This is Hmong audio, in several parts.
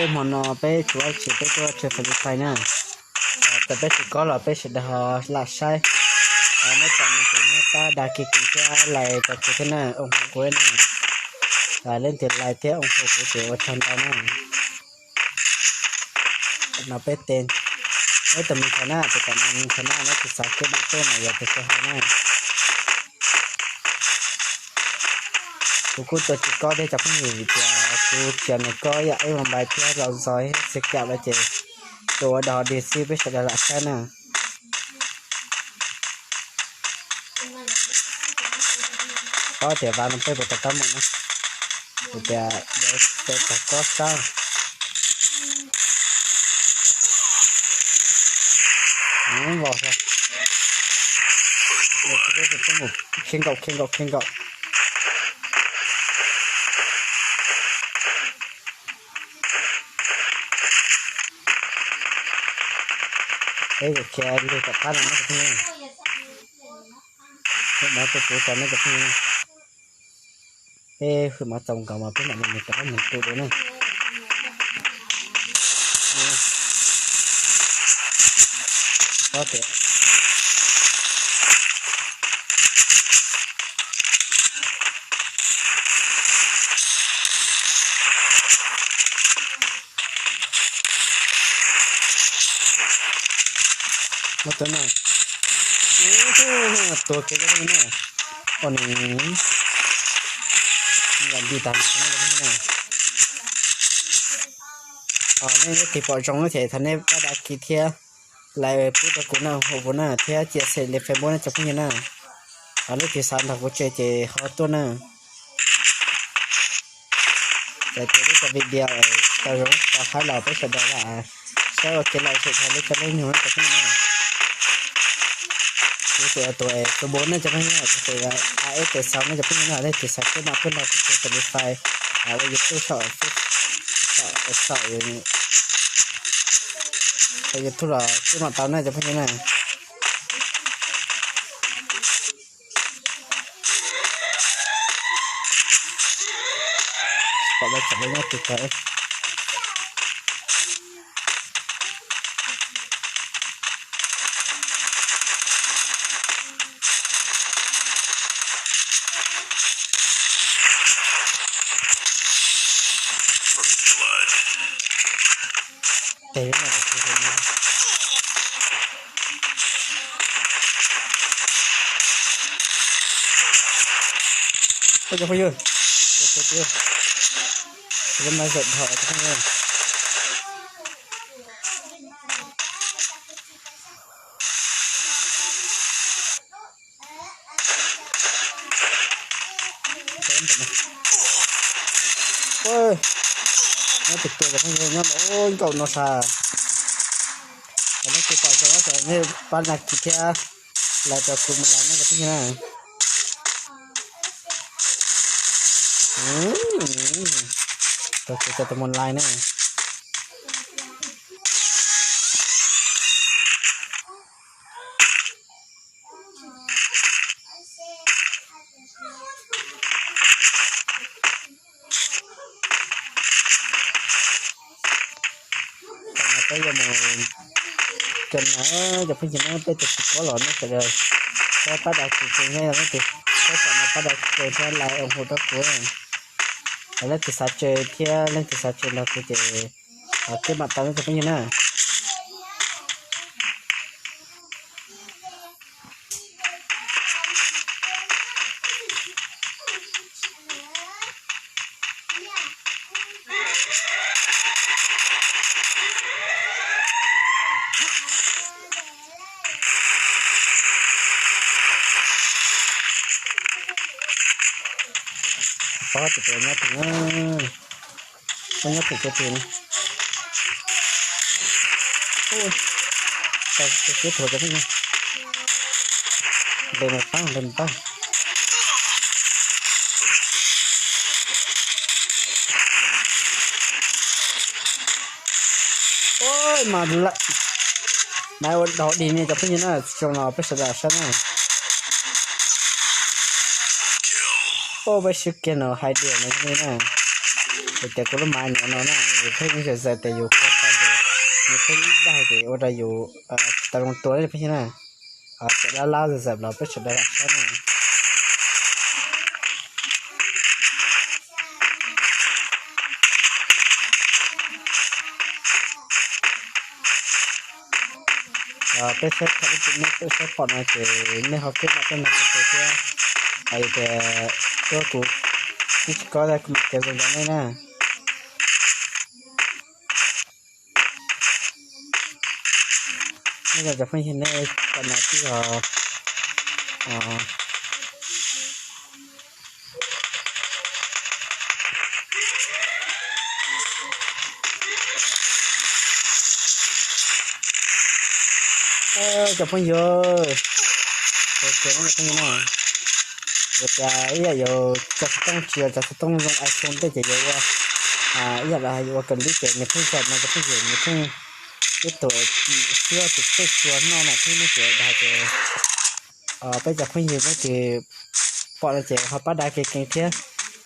Hmo no peb tsis ua tsi, peb tuaj tsev Free Fire na. Txawm peb tsis kob los peb sawv daws ho lam saib. Nej pom no ces nej pab dag kiv thiab like rau kuv thiab na, ủng hộ kuv na. Leej twg like thiab ủng hộ kuv ces ua tsaug ntau na. No peb tes, peb tus me ntxhais na, tus kom me ntxhais na, neb tus xav keb mam tuaj mas yog tus keb hais na. Kuv kuj tuaj tsis kob thiab cov phooj ywg vim tias kuv tsis yog nws kob ib yam ib vas npais thiab los zog thiab xwm kam lawm ces tuaj ua dog dig xwb, peb sawv daws lam saib na. Paub tias vas no peb puas tau tab mus na, vim tias peb tau kob sab. Khiav nkaum, khiav nkaum, khiav nkaum. Peb yuav khiav lug tom qab no na cov phooj ywg. Peb mov tuaj puv tau na cov phooj ywg. Peb hwm mov txaus nkaus mas peb mam li mus rov qab mus tu dua na. Paub tias muab tau na, tuag kiag cov phooj ywg na. Ua nws yam nti tag nrho na cov phooj ywg na. Nej leej twg pom zoo ces thov nej pab dag kiv thiab like pub rau kuv na, ủng hộ kuv na, thiab chia sẻ li Facebook na cov phooj ywg na. Leej twg xav nrog kuv chơi ces ho tuaj na. Txawm tias lub cov video tau zoo tau qab los peb sawv daws lam saib ua kev lom zem rau lub caij lub nyoog na cov phooj ywg na. Kuv tus tus Facebook na cov phooj ywg, tus A S T sáu na cov phooj ywg na, leej twg xav keb mam tuaj nrog kuv tus Free Fire ua YouTube, saum YouTube los keb mam tau na cov phooj ywg na. Pom lawv tseem nyob twg kawg. Tes no. Ua cov phooj ywg, ua tes tiag, lub maj zam dhau cov phooj ywg. Nyob tus tus cov phooj ywg nyob ua nkaum no sas. Cov nej tus pom zoo nej pab like kiv thiab like rau kuv mus like na cov phooj ywg na. Rau kuv cov tus mus like na. Tam no peb yuav mus, cov no cov phooj ywg na, peb tus tsis paub los nej sawv daws pab dag kiv thiab, leej twg pab dag kiv thiab like ủng hộ rau kuv. Leej twg xav chơi thiab leej twg xav chơi nrog kuv ces keb mam tau cov phooj ywg na. Pab tus nyob twg na, nyob twg cov twg na. Tau tus xib thuam cov phooj ywg. Npe mus pab, npe mus pab. Ua mas lawm, mas ua dog dig ne cov phooj ywg na, zoo no peb sawv daws saib na. Ua peb sib kiag no hais diam no cov phooj ywg na. Vim tias kuv lub maiv nyuam no na, nws pheej zam zam tias yus kho tau nws, nws pheej ib daig ces ua rau yus tsis tau zoo tua li pheej na. Txawm lab lab zam zam los peb sawv daws lam saib na. Peb saib, nej peb saib pom no ces nej ho keb mam tuaj nrog kuv tus thiab. Hais tias tuaj kuv twb tsis kob, kuv mam cev zoo rau nej na. Nej cov phooj ywg, nej pom no twb yog cov phooj ywg, cov phooj ywg na, yog tias ib yam yuav tso xov tooj, tsis yog tso xov tooj zoo iPhone tej ces yuav ua ib yam li yuav ua clip ces nws pheej zam no cov phooj ywg, nws pheej ib tug xwb tus tej tsuas noj na, pheej muaj cov dag ces peb cov phooj ywg leej twg pom no ces ho pab dag kev kev thiab.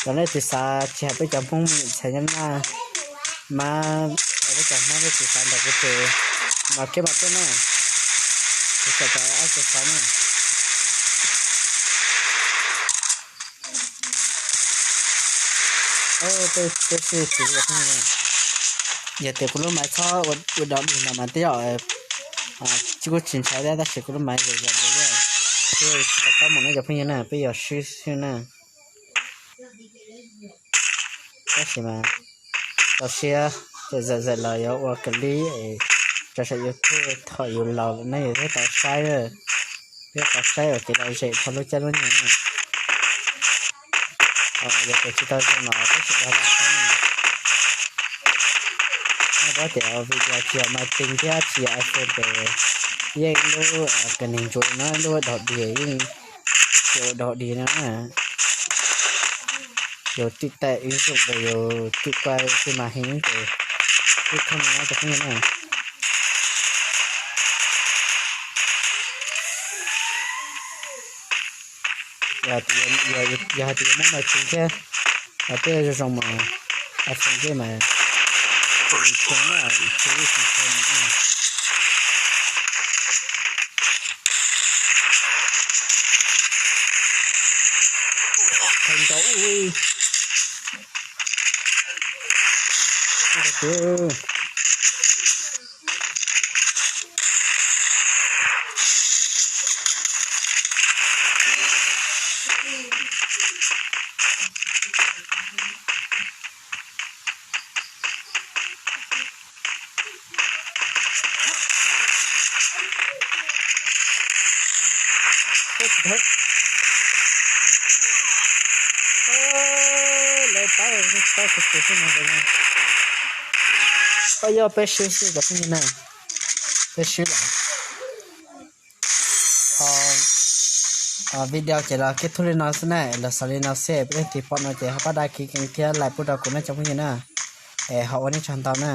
Los nej twg xav tsis hais peb cov Hmoob me nyuam ntxhais nyob Nyab Laj mas, peb cov Hmoob leej twg xav nrog kuv tus no keb mam tuaj na, kuv txawm tau ab txawm xav na. Peb sib txiv, yog tias kuv lub maiv txhob ua dog dig no mas tej zaum tsis, kuj tsis ntshai thiab, tab sis kuv lub maiv zam zam li, tsis tau pab mus no cov phooj ywg na, peb yuav swb xwb na. Tab sis mas txaus siab, zam zam los yuav ua clip es tso saum YouTube thaum yus laus lawm nej yuav thiaj tau saib, thiaj tau saib ua kev lom zem txog lub caij lub nyoog na. Yog tias tsis tau zoo los peb sawv daws lam saib na. Nej paub tias video tsis yog maiv cees thiab tsis yog iPhone ces yeej lub kas neeg ntsuav no lub dog dig yeej tsis ua dog dig no na. Yus twb tải ứng dụng rồi yus tự quay trên màn hình ces twb thooj no cov phooj ywg na. Yog hais tias yuav muab maiv cees thiab, peb zoo zoo mas iPhone tej mas, Lawv pab, pab kuv tus xwb no. Yog peb swb xwb cov phooj ywg na, peb swb lawm. Video ces los kết thúc li no xwb na, los xaus li no xwb, peb leej twg pom no ces ho pab đăng ký kênh thiab like pub rau kuv na cov phooj ywg na. Es ho ua nej tsaug ntau na.